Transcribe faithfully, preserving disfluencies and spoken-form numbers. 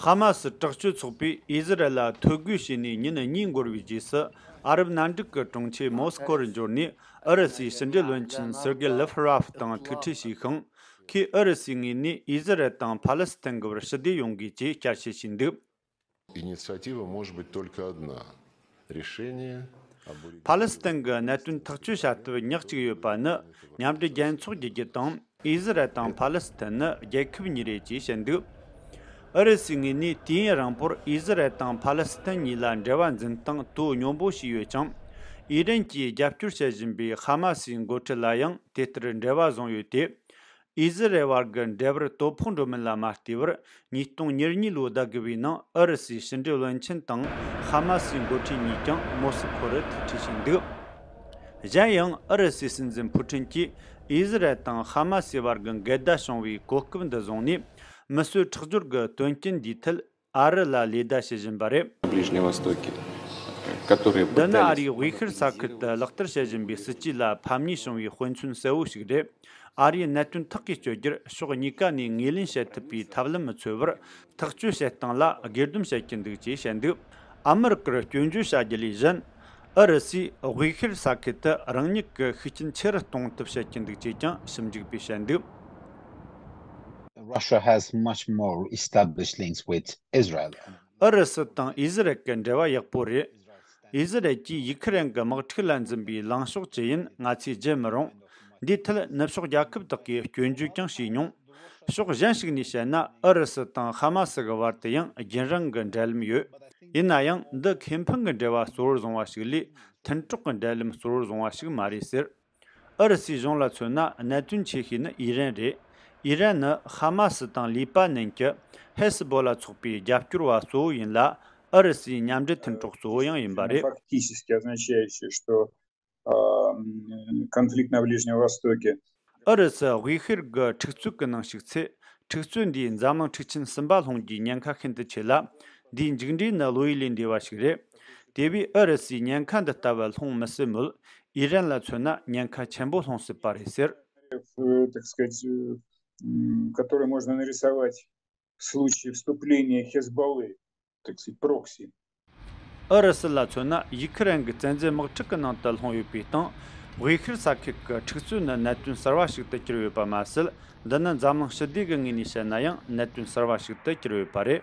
ཧ་མ་སི་དྲག་སྤྱོད་ཚོགས་པས་ཨི་ཟི་རལ་ལ་ཐོ་འགོད་བྱས་ནས་ཉིན་གཉིས་འགོར་བའི་རྗེས་སུ། ཨ་རབ་མནའ་འབྲེལ་གྱི་གྲོང་ཁྱེར་མོ་སི་ཁོ་རུ་འབྱོར་ནས། ཨུ་རུ་སུའི་ཕྱི་འབྲེལ་བློན་ཆེན་སེར་གེ་ལེ་ཧྥ་རོབ་དང་ཐུག་འཕྲད་བྱས་ཤིང་། ཁོས་ཨུ་རུ་སུའི་ངོས་ནས་ཨི་ཟི་རལ་དང་ཕ་ལེ་སི་ཐན་གྱི་བར་ཞི་བདེ་ཡོང་དགོས་ཅེས་བསྐྱར་བཤད་བྱས་འདུག Инициатива может быть только одна. Решение об урегулировании. ཕ་ལེ་སི་ཐན་གྱི་གནད་དོན་ཐག་གཅོད་བྱ་ཐབས་ཉག་གཅིག་ཡོད་པ་ནི། མཉམ་འབྲེལ་རྒྱལ་ཚོགས་ཀྱི་རྒྱུད་དང་། ཨི་ཟི་རལ་དང་ཕ་ལེ་སི་ཐན་ནི་རྒྱལ་ཁབ་གཉིས་རེད་ཅེས་བཤད་འདུག་ཨུ་རུ་སུའི་ངོས་ནས་དུས་ཡུན་རིང་པོར་ཨི་ཟི་རལ་དང་ཕ་ལེ་སི་ཐན་གཉིས་ལ་འབྲེལ་བ་འཛིན་སྟངས་དོ་སྙོམས་པོ་ཞིག་ཡོད་ཅིང་། ཨི་རན་གྱིས་རྒྱབ་སྐྱོར་བྱེད་བཞིན་པའི་ཧ་མ་སིའི་འགོ་ཁྲིད་ལ་ཡང་དེ་ལྟར་འབྲེལ་བ་བཟུང་ཡོད་དེ། ཨི་ཟི་རལ་བར་གྱི་འབྲེལ་བར་དོ་ཕོག་འགྲོ་མིན་ལ་མ་ལྟོས་པར། ཉིས་སྟོང་ཉེར་གཉིས་ལོའི་ཟླ་དགུ་པའི་ནང་ཨུ་རུ་སུའི་ཕྱི་འབྲེལ་བློན་ཆེན་དང་ཧ་མ་སིའི་འགོ་ཁྲིད་གཉིས་ཀྱང་མོ་སི་ཁོ་རུ་ཐུག་འཕྲད་བྱས་འདུག་གཞན་ཡང་ཨུ་རུ་སུའི་སྲིད་འཛིན་ཕུ་ཁྲིན་གྱིས་ཨི་ཟི་རལ་དང་ཧ་མ་སི་བར་གྱི་འགལ་ཟླ་བྱུང་བའི་གོ་སྐབས་འདི་བཟུང་ནས། མི་གསོད་ཁྲག་སྦྱོར་གྱི་དོན་རྐྱེན་འདིའི་ཐད་ཨ་རི་ལ་ལེ་བདའ་བྱེད་བཞིན་པ་རེད། На Ближнем Востоке, которые འདི་ནི་ཨ་пытались. རིའི་དབུས་ཤར་ས་ཁུལ་དུ་ལག་བསྟར་བྱེད་བཞིན་པའི་སྲིད་ཇུས་ལ་ཕམ་ཉེས་བྱུང་བའི་དཔེ་མཚོན་གསལ་བོ་ཞིག་རེད། ཨ་རིའི་གནད་དོན་ཐག་གིས་གཅོད་རྒྱུར་ཕྱོགས་གཉིས་ཀ་ནས་ངོས་ལེན་བྱེད་ཐུབ་པའི་ཐབས་ལམ་མི་འཚོལ་བར། ཐག་གཅོད་བྱེད་སྟངས་ལ་སྒེར་སྡོམ་བྱེད་ཀྱི་འདུག་ཅེས་བཤད་འདུག་ཨ་མི་རི་ཀར་སྐྱོན་བརྗོད་བྱ་རྒྱུ་ལས་གཞན། ཨུ་རུ་སུས་དབུས་ཤར་ས་ཁུལ་དུ་རང་ཉིད་ཀྱི་ཤུགས་རྐྱེན་ཆེ་རུ་གཏོང་ཐབས་བྱེད་ཀྱི་འདུག་ཅེས་ཀྱང་ཞིབ་འཇུག་པས་བཤད་འདུག Russia has much more established links with Israel. ཨུ་རུ་སུ་དང་ཨི་ཟི་རལ་གྱི་འབྲེལ་བ་ཡག་པོ་རེད། ཨི་ཟི་རལ་གྱིས་ཡུ་ཁི་རན་གྱི་དམག་འཁྲུག་ལ་འཛིན་པའི་ལངས་ཕྱོགས་ཅི་ཡིན་ང་ཚོས་བརྗེད་མི་རུང་། འདིའི་ཐད་ནུབ་ཕྱོགས་རྒྱལ་ཁབ་དག་གིས་སྐྱོན་བརྗོད་ཀྱང་བྱས་མྱོང་། ཕྱོགས་གཞན་ཞིག་ནས་བཤད་ན། ཨུ་རུ་སུ་དང་ཧ་མ་སི་གི་བར་དུ་ཡང་རྒྱུན་རིང་གི་འབྲེལ་ལམ་ཡོད། ཡིན་ན་ཡང་འདི་ཁེ་ཕན་གྱི་འབྲེལ་བ་གཙོ་བོར་བཟུང་བ་ཞིག་ལས། མཐུན་གྲོགས་ཀྱི་འབྲེལ་ལམ་གཙོ་བོར་བཟུང་བ་ཞིག་མ་རེད་ཟེར། ཨུ་རུ་སུའི་གཞུང་ལ་མཚོན་ན། གནད་དོན་ཆེ་ཤོས་ནི་ཨི་རན་རེད། ཨི་རན་ནི་ཧ་མ་སི་དང་ལི་པ་ནན་གྱི་ཧེ་སི་བོ་ལ་ཚོགས་པའི་རྒྱབ་སྐྱོར་བ་གཙོ་བོ་ཡིན་ལ། ཨུ་རུ་སུའི་མཉམ་འབྲེལ་མཐུན་གྲོགས་གཙོ་བོ་ཡང་ཡིན་པ་རེད། Фактически означающее, что, а, м, конфликт на Ближнем Востоке. ཨུ་རུ་སུ་དབུས་ཤར་གྱི་འཁྲུག་རྩོད་ཀྱི་ནང་ཞུགས་ཚེ། འཁྲུག་རྩོད་འདིས་འཛམ་གླིང་འཁྲུག་ཆེན་གསུམ་པ་སློང་རྒྱུའི་ཉེན་ཁ་ཤིན་ཏུ་ཆེ་ལ། འདིའི་མཇུག་འབྲས་ནི་བློ་ཡུལ་ལས་འདས་པ་ཞིག་རེད། དེ་བས་ཨུ་རུ་སུས་ཉེན་ཁ་འདི་ལྟ་བུ་སློང་མི་སྲིད་མོད། ཨི་རན་ལ་མཚོན་ན་ཉེན་ཁ་ཆེན་པོ་སློང་སྲིད་པ་རེད་ཟེར། Э, так сказать, э, м, который можно нарисовать в случае вступления Хезболлы, так сказать, прокси. ཨུ་རུ་སུ་ལ་མཚོན་ན་ཡུ་ཁི་རན་གྱི་བཙན་འཛུལ་དམག་འཁྲུག་གི་ནང་དུ་ལྷུང་ཡོད་པའི་སྟེང་། དབུས་ཤར་ས་ཁུལ་གྱི་འཁྲུག་རྩོད་ནི་གནད་དོན་གསར་བ་ཞིག་ཏུ་གྱུར་ཡོད་པ་མ་ཟད། འདི་ནི་འཛམ་གླིང་ཞི་བདེ་གི་ངོས་ནས་བཤད་ན་ཡང་གནད་དོན་གསར་བ་ཞིག་ཏུ་གྱུར་ཡོད་པ་རེད།